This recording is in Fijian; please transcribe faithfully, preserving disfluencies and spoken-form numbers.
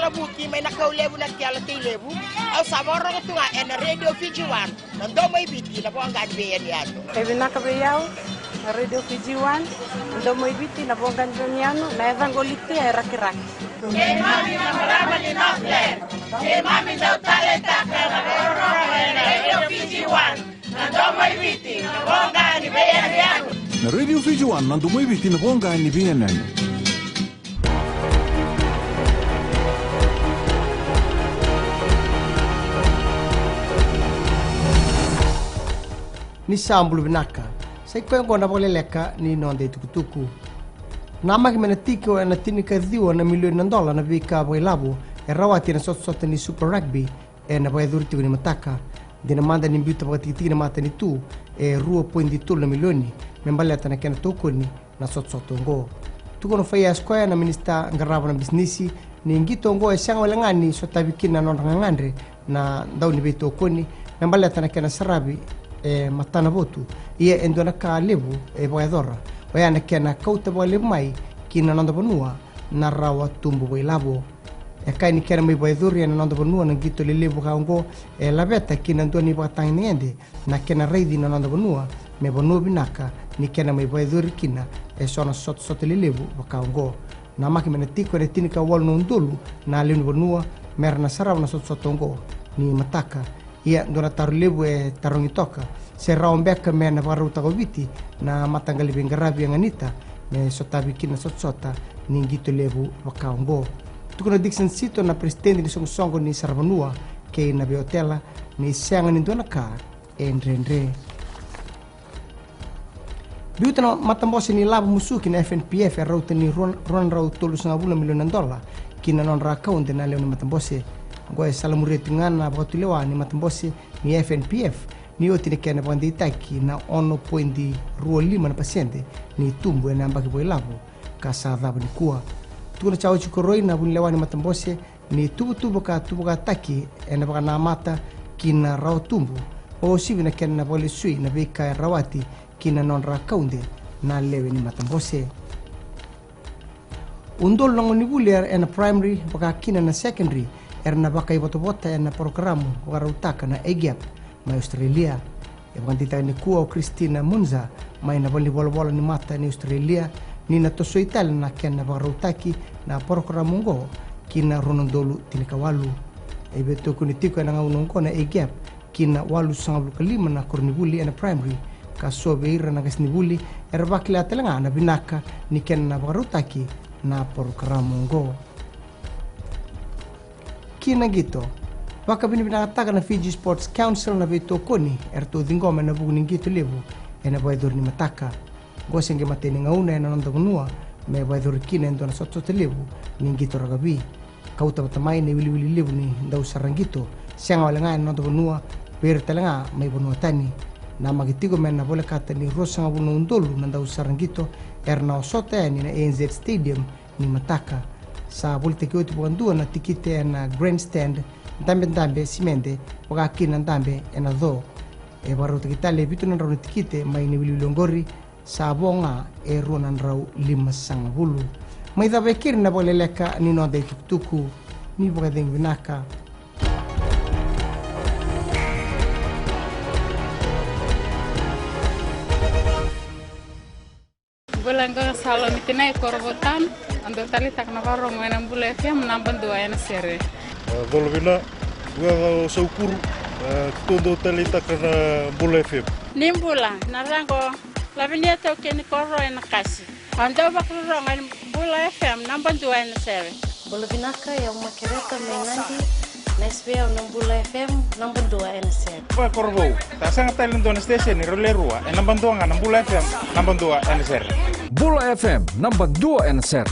Vuki mai na kau levu na kela tei levu. Au sa vakarorogo tu ga ena Radio Fiji One, na domo i Viti, na voqa ni veiyanuyanu. E vinaka vei au na Radio Fiji One, na domo i Viti, na voqa ni veiyanuyanu, na yacaqu o Litia e Rakiraki. Keimami na marama ni Northland, keimami dau taleitaka na vakarorogo ena Radio Fiji One, na domo i Viti, na voqa ni veiyanuyanu. Na Radio Fiji One, na domo i Viti, na voqa ni veiyanuyanu. Ni sa bula vinaka. Sa i koya oqo na vakaleleka ni noda itukutuku. Namaki me na tiko ena tinikaciwa na milioni na dola na veika vakailavo e rawati ena sotasota ni Super Rugby ena vakayacori tiko ni mataka. Dina mada ni biuta vakatikitiki na matanitu e rua poidi tolu na milioni me baleta na kena tokoni na sotasota oqo. Tukuna o Faiyaz Koya, na minisita qarava na bisinisi, ni qito oqo e sega wale ga ni sotavi kina na nodra gagadre na dau ni veitokoni me baleta na kena saravi e matana votu. Ia e dua na ka levu e vakayacora, oya na kena kauta vakalevu mai ki na noda vanua na rawa tubu vakailavo. E kaya ni kena mai vakayacori ena noda vanua na qito lelevu vaka oqo e laveta ki na dua na ivakatagedegede na kena raici na noda vanua me vanua vinaka ni kena mai vakayacori kina eso na sotasota lelevu vaka oqo. Namaki me na tiko ena tinikawalu na udolu na lewe ni vanua me ra na sarava na sotasota oqo ni mataka. Ia dua na taro levu e tarogi toka, se rawa beka me na vakarautaka o Viti na mataqali veiqaravi e ganita me sotavi kina na sotasota ni qito levu vaka oqo. Tukuna o Dickson Sito, na peresitedi ni soqosoqo ni saravanua kei na veiotela, ni sega ni dua na ka e dredre. Biuta na matabose ni lavo musuki na F N P F e rauta ni rua, rua na drau tolusagavulu na milioni na dola ki na nodra akaude na lewe ni matabose. Oqo e salamuria tiko ga na vakatulewa ni matabose ni F N P F ni oti na kena vakadeitaki na ono poidi rua lima na pasede ni tubu ena yabaki vakailavo ka sa cava nikua. Tukuna o Jauji Koroi, na vunilewa ni matabose, ni tuvatuva ka tuvakataki ena vakanamata ki na rawa tubu, vakauasivi na kena vakalesui na veika e rawati ki na nodra akaude na lewe ni matabose. Udolu na gonevuli ena primary vaka kina na secondary era na vakaivotavota ena parokaramu vakarautaka na A GAP mai Australia. E vakadeitaka nikua o Christina Munza mai na valenivolavola ni mata ni Australia ni na tosoi tale na kena vakarautaki na parokaramu oqo ki na rua na udolu tinikawalu. E veitokoni tiko ena gauna oqo na A GAP ki na walusagavulu ka lima na koronivuli ena primary, ka so vei ira na qasenivuli era vakila tale ga na vinaka ni kena vakarautaki na parokaramu oqo. Ki na qito. Vakavinavinakataka na Fiji Sports Council na veitokoni eratou ciqoma ena vuku ni qito levu ena vakayacori ni mataka. Oqo se qai matai ni gauna ena noda vanua me vakayacori kina e dua na sotasota levu ni qito rakavi. Kauta vata mai na iwiliwili levu ni dausaraqito, sega wale ga ena noda vanua, vei ira tale ga mai vanua tani. Namaki tiko me na volekata ni ruasagavulu na udolu na dausaraqito era na osota yani na A N Z Stadium ni mataka. Sa volitaki oti vakadua na tikite ena grandstand, dabedabe simede, vaka kina na dabe ena co. E vakarautaki tale e vitu na drau na tikite mai na iwiliwili oqori, sa vo ga e rua na drau limasagavulu. Mai cava e keri na vakaleleka ni noda itukutuku. Ni vakacegu vinaka. Bula, qo na Salomi Tinai, Korovou Town. Au dau taleitaka na vakarorogo ena Bula F M naba dua ena sere. A, colo vina, qo o Saukuru, a, keitou dau taleitaka na Bula F M. Ni bula, na yacaqu o Lavinia Taukei ni Koro ena Kasi. Au dau vakarorogo ena Bula F M naba dua ena sere. Bula vinaka, o yau Makereta mai Nadi. Nice vei au na Bula F M naba dua ena sere. Koya Korovou, sa sega tale ni dua na station e rau le rua, e naba dua ga na Bula F M naba dua ena sere. Bula F M naba dua ena sere.